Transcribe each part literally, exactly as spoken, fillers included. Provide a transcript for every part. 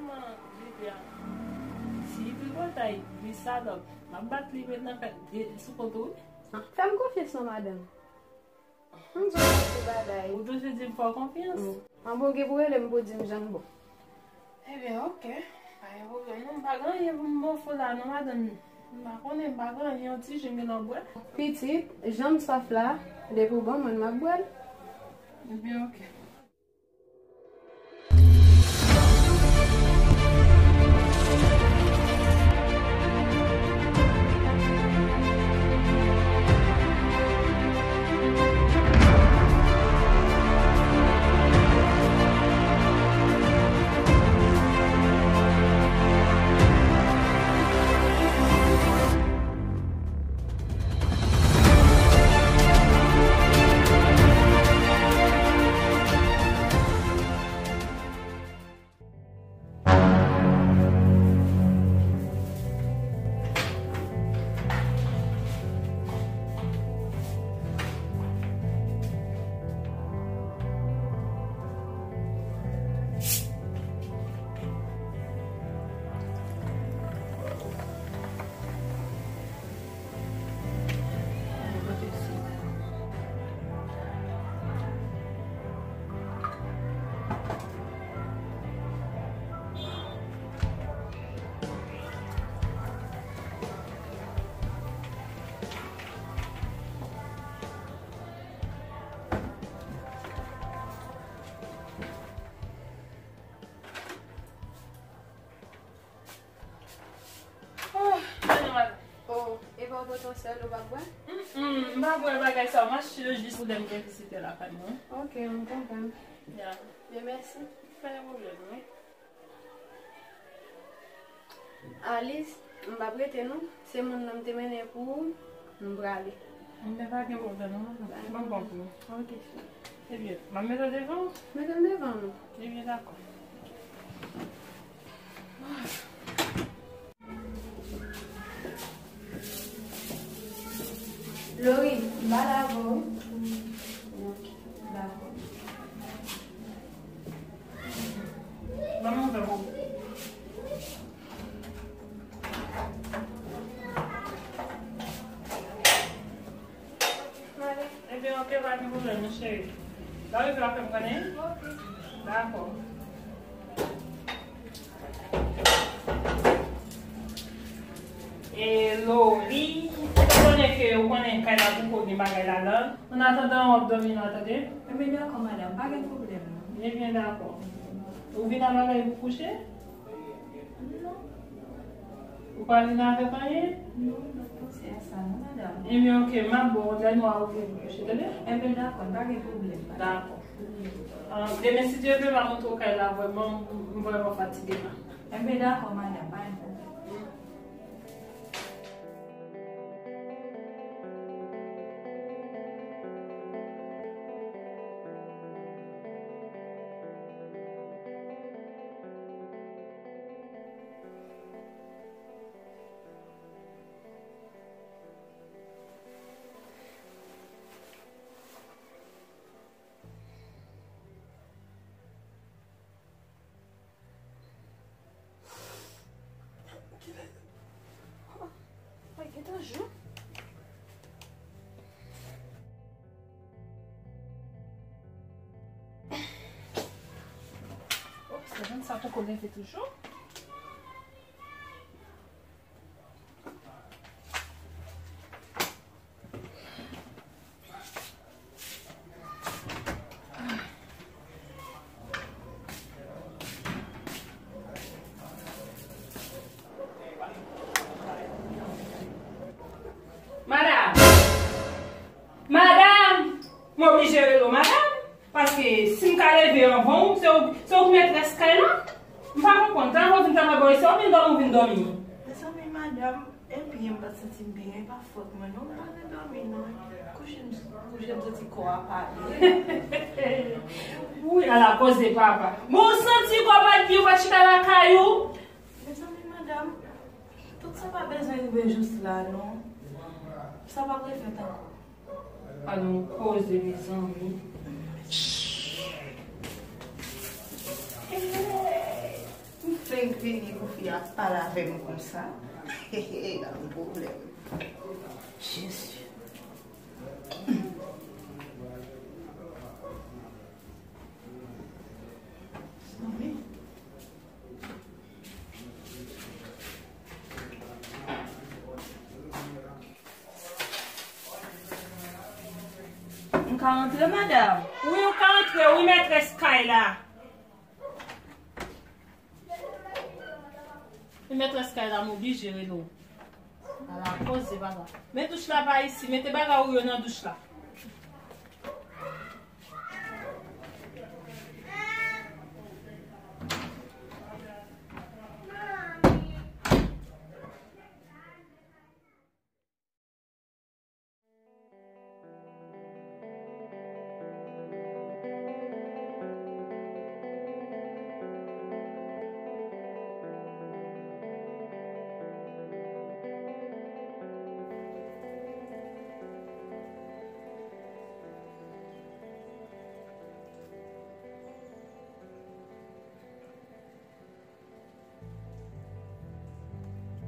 Manman, Vivian, si tripotay, li salòp, m ap bat li men nan fè, e, sou kont ou, wi. Ah, fè m konfyans non, madanm. M di w yon ti bagay. Ou toujou di m fè w konfyans. Mm. An bon, gen pou rele m pou di m jan m bon. Ebyen, oke. Pa gen pwoblèm non, m pa gen anyen pou m ofri w la non, madanm. M pa konnen, m pa gen anyen, yon ti ji m gen lè w bwè. Pitit, jan m swaf la, depi w ban mwen l, m ap bwè l. Ebyen, oke. Oh, men non, madanm. Oh, e pa w pote yon sèl, ou pa bwè? Mm, mm, m pa bwè bagay sa yo. M achte yo jis pou lè m gen vizitè lakay mwen. Ok, m konprann. Ya. Men mèsi. Pa gen pwoblèm, wi. Alice, m p ap rete non. Se moun nan m te mennen pou ou, m prale. Men pa gen pwoblèm non, madanm. M ap bon pou ou. Ok. Ebyen, m ap mete w devan ou? Mete m devan nou. Ebyen, dakò. Lori, m pale avè w wi. Ok, dakò. Ban m yon vè pou ou. Ebyen, ok, pa gen pwoblèm, non, cheri. Lè w rive, w ap fè m konnen? Ok. Dakò. E Lori, etan done ke ou konnen kay la poko gen bagay ladan, an atandan, w ap dòmi la, tande? Ebyen, dakò, madanm, pa gen pwoblèm, non. Ebyen, dakò. Ou vin avèk ou pou kouche? Non. Ou pa vin avèk anyen? Non, m pa t panse a sa non, madanm. Ebyen, ok, m ap ba w lè nwa ou vin kouche, tande? Ebyen, dakò, pa gen pwoblèm, madanm. Dakò. Wi. Ah, demen, si Dye vle, m a montre w kay la, vrèman, m vrèman fatige la. Ebyen, dakò, madanm, pa gen pwoblèm. Kilè? Oh, ay, gentan jou. Ops, sa poko leve toujou. Madanm! Madanm! M oblije rele w madanm, paske si m ka leve anvan w, se w, se w ki mètrès kay la. M pa konprann, travay vin travay bò isit, ou vin dòmi, ou vin dòmi. Mezanmi, madanm, e byen, m pa t santi m byen, e pa fòt mwen non, m pa t dòmi non. Kouche m, kouche m santi kò a pale. Wi, ala koze papa. Bon, ou santi kò pa t byen, ou pa t chita lakay ou? Mezanmi, madanm, tout sa pa bezwen rive jis la non. Sa p ap refèt ankò. Alon koze, mezanmi. M fè Vini pou fi a pale avè m konsa. Hehe, pa gen pwoblèm. Jezi. M ka antre, madanm? Wi, ou ka antre, wi, mètrès kay la. Wi, mètrès kay la, m oblije rele w. Ala koze, papa. Men douch la pa isi, mete bagay ou yo nan douch la.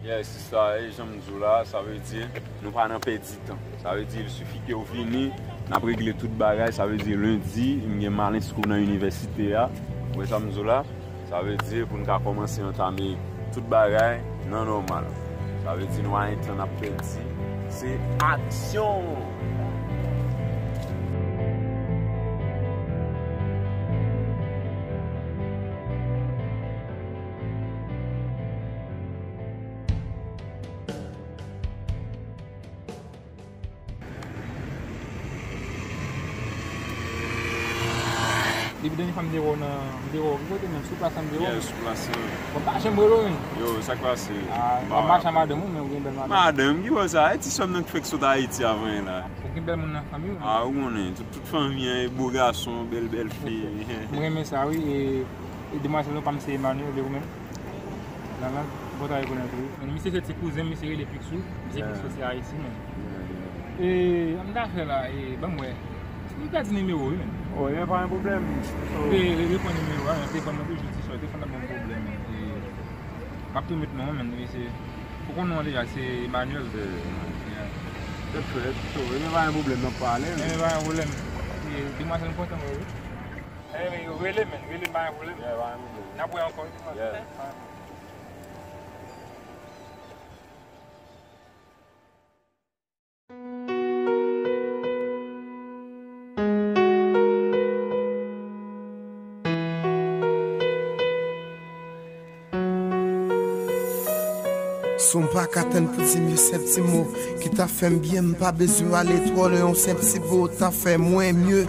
Yeah, sista, e jan m di w la, sa vle di nou pa nan pèdi tan. Sa vle di, il sifi ke w vini, n ap regle tout bagay. Sa vle di, lendi, m gen Malensko nan inivèsite a. Ou wè sa m di w la? Sa vle di, pou n ka kòmanse antame tout bagay nan nòmal. Sa vle di, nou pa gen tan n ap pèdi. Se aksyon! Depi dènye fwa m te wè w nan, m te wè w, ki kote menm? Sou plas la m te wè w? Yeah, sou plas la. Bon, pa janm rele w menm. Yo, sa k pase? Ah, m ap mache ak madanm ou, men ou gen bèl madanm. Madanm, ki wè sa? E ti sè m nan k fèk sot Ayiti avan yè la. Ou gen bèl moun nan fanmi w? Ah, ou konnen, tout, tout fanmi an, e bo gason, bèl, bèl fi. M renmen sa, wi, e, e demwazèl nou pa m se Emmanuel, e ou menm? Nan, nan, bon travay pou nou tou. Men misye se ti kouzen m, misye rele Picsou. Misye Picsou se Ayisyen, men. E, an m ta fè la, e, ban m wè. M pèdi nimewo, wi, men. Oh, e pa yon pwoblèm. So, e, e, reprann nimewo a, men telefòn nan toujou ti sòy, telefòn nan ban m pwoblèm. E, m ap tou met non, men, misye. Ou konn non deja, se Emmanuel. Yeah. Tèt frèt, so, e, men pa yon pwoblèm, n ap pale, men. E, men pa yon pwoblèm. E, demwazèl m kontan wè, wi. Anyway, rele, men. Rele, pa gen pwoblèm. Yeah, pa gen pwoblèm. N ap wè ankò. Yeah. Si w pa ka tann pou di m yon senp ti mo ki ta fè m byen, m pa bezwen ale twò lwen, yon senp ti bo ta fè mwen mye.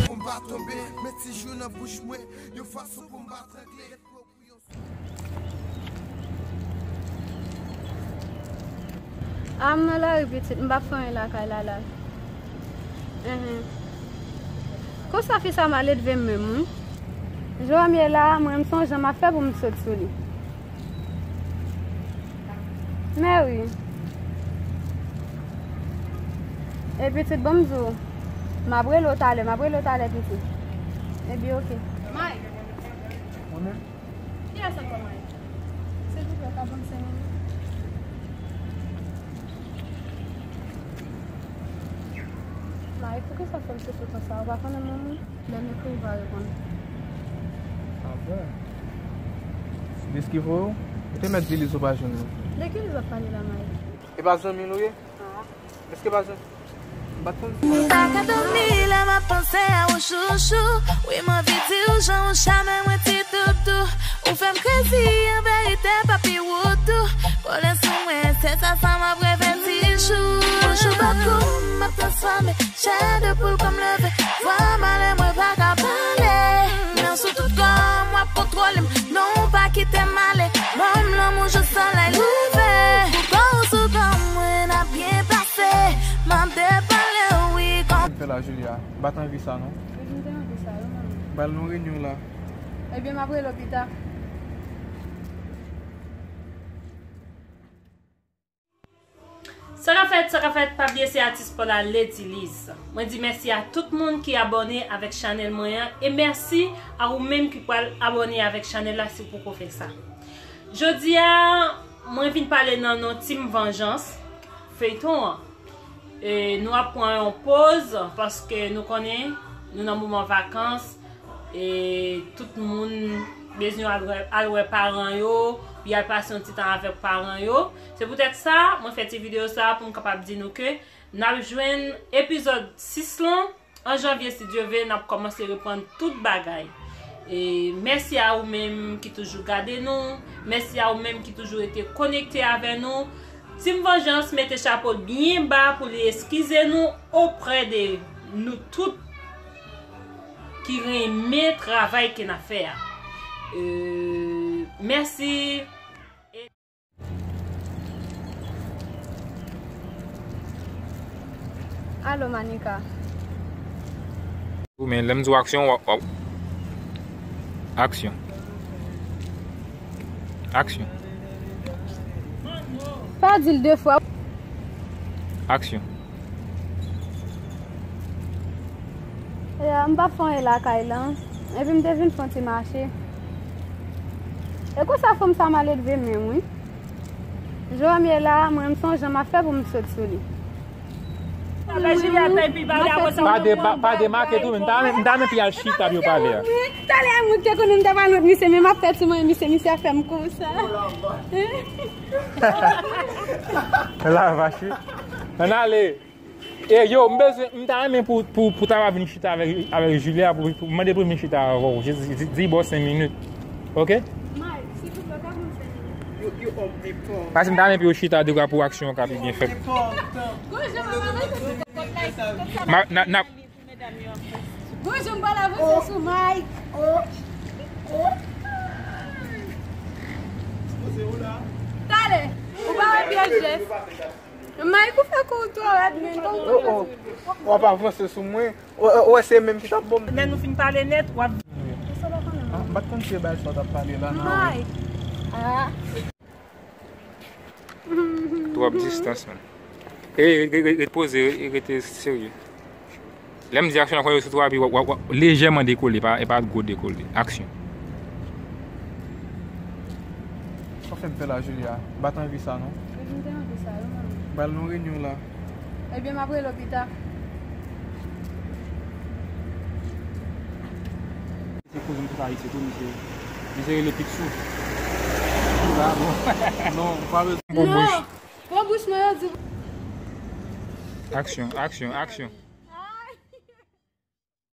Pou m pa tonbe, met ti jou nan bouch mwen, yon fason pou m pa trangle. A, m nan lari pitit, m p ap fè anyen lakay la la. Enhen. Konsa fi sa mal edve m menm, wi. Jan m ye la a, mwen, m sonje jan m ap fè pou m sot sou li. Men wi. E pitit, ban m di w, m ap rele w talè, m ap rele w talè, pitit. Ebyen, oke. Mike. Mwen menm? Kiyès ankò, Mike? Silvouplè, ka ban m senk minit? Mike, poukisa w fè m soufri konsa? Ou pa konnen m renmen w? Lè m ekri, ou pa reponn. Ah bon? Deske voye w? Ou te mèt di Liz ou pa jwenn li. De ki Liz w ap pale la, Mike? E pa zanmi nou ye? Ah. Èske pa zanmi? M pa t konn sa. M pa ka dòmi lè m ap panse a ou, chouchou. Wi, m anvi di w jan ou chame mwen, ti doudou. Ou fè m krezi, an verite, papi, ou tou kole sou mwen, se sa, sa m ap reve ti jou. Bouch ou bòk ou, m ap transfòme. Chè de poul kòm leve, vwa m ale, mwen pa ka pale. Men sou tout kò m, w ap kontwole m. Non, w pa kite m ale. Ban m lanmou jis solèy leve. Pou kò w sou kò mwen, n ap byen pase. M ap depale, wi, kòm. Sa m fè la, Julia? M pa t anvi sa, non. Wi, m te anvi sa, wi, manmi. Bal nou renyon la. Ebyen, m ap rele w pita. Sa k ap fèt, sa k ap fèt, pa bliye se atis pa w la, Lady Liz. Mwen di mèsi a tout moun ki abòne avèk chanèl mwen an, e mèsi a ou menm ki pral abòne avèk chanèl la si w poko fè sa. Jodi a, mwen vin pale nan non Team Vanjans, feyton an. E nou ap pran yon poz, paske nou konnen nou nan moman vakans, e tout moun bezwen al wè, al wè paran yo, pou y al pase yon ti tan avèk paran yo. Se poutèt sa, mwen fè ti videyo sa a pou m kapab di nou ke n ap jwenn epizòd sis lan an janvye, si Dye vle, n ap kòmanse reprann tout bagay. E mèsi a ou menm ki toujou gade nou, mèsi a ou menm ki toujou rete konekte avè nou. Team Vanjans mete chapo l byen ba pou li eskize nou oprè de nou tout ki renmen travay ke n ap fè a. E, mèsi. Alo, Manika. Ou men, lè m di w aksyon, w ap, w ap. Aksyon. Aksyon. Pa di l de fwa. Aksyon. Ya, m pa fè anyen lakay la. Epi m te vin fè yon ti mache. E konsa fanm sa maledve menm, wi. Jan m ye la, mwen m sonje jan m ap fè pou m sot sou li. Talè Juliette epi pale apre sa. Pa de, pa, pa demake tou, men m ta, m ta renmen pou y al chita pou yo pale a. Talè a mwen te konnen m ta pale ant misye, men m ap fè ti mwen, misye, misye ap fè m konsa. La vache. Ann ale. E yo, m bezwen, m ta renmen pou, pou, pou ta va vin chita avèk, avèk Julia, pou, pou mande pou vin chita avè w. Jis di, di, di bò senk minit. Oke? Mike, silvouplè, ka ban m senk minit. Paske m ta renmen pou yo chita de gwa pou aksyon an ka pi byen fèt. Ma, na, na, Bonjou, m pral avanse sou Mike. Talè, ou pa wè pyès jès. Mike, ou fè kou twò rèd, men. Oh, oh. W ap avanse sou mwen. Ou, ou, ou wè se menm ki t ap bon. Lè nou fin pale nèt, w ap. Ah, m pa t konn se bagay sa w t ap pale la, nan. Mike. Ah. Twòp distans, man. E, e, e, e, ret poze, e, rete serye. Lè m di aksyon, nan konn yo sou twa pye, w ap, w ap, w ap lejèman dekole, pa, e pa gwo dekole. Aksyon. Sa w fè m fè la, Julia? M pa t anvi sa, non. Ebyen, m te anvi sa, wi, manmi. M pral nan reyinyon la. Ebyen, m ap rele w pita. Se koze m tout Ayiti tou, misye. Misye rele Picsou. Sa bon. Non, pa bezwen. Bon bouch. Bon bouch, non, yo di. Aksyon, aksyon, aksyon.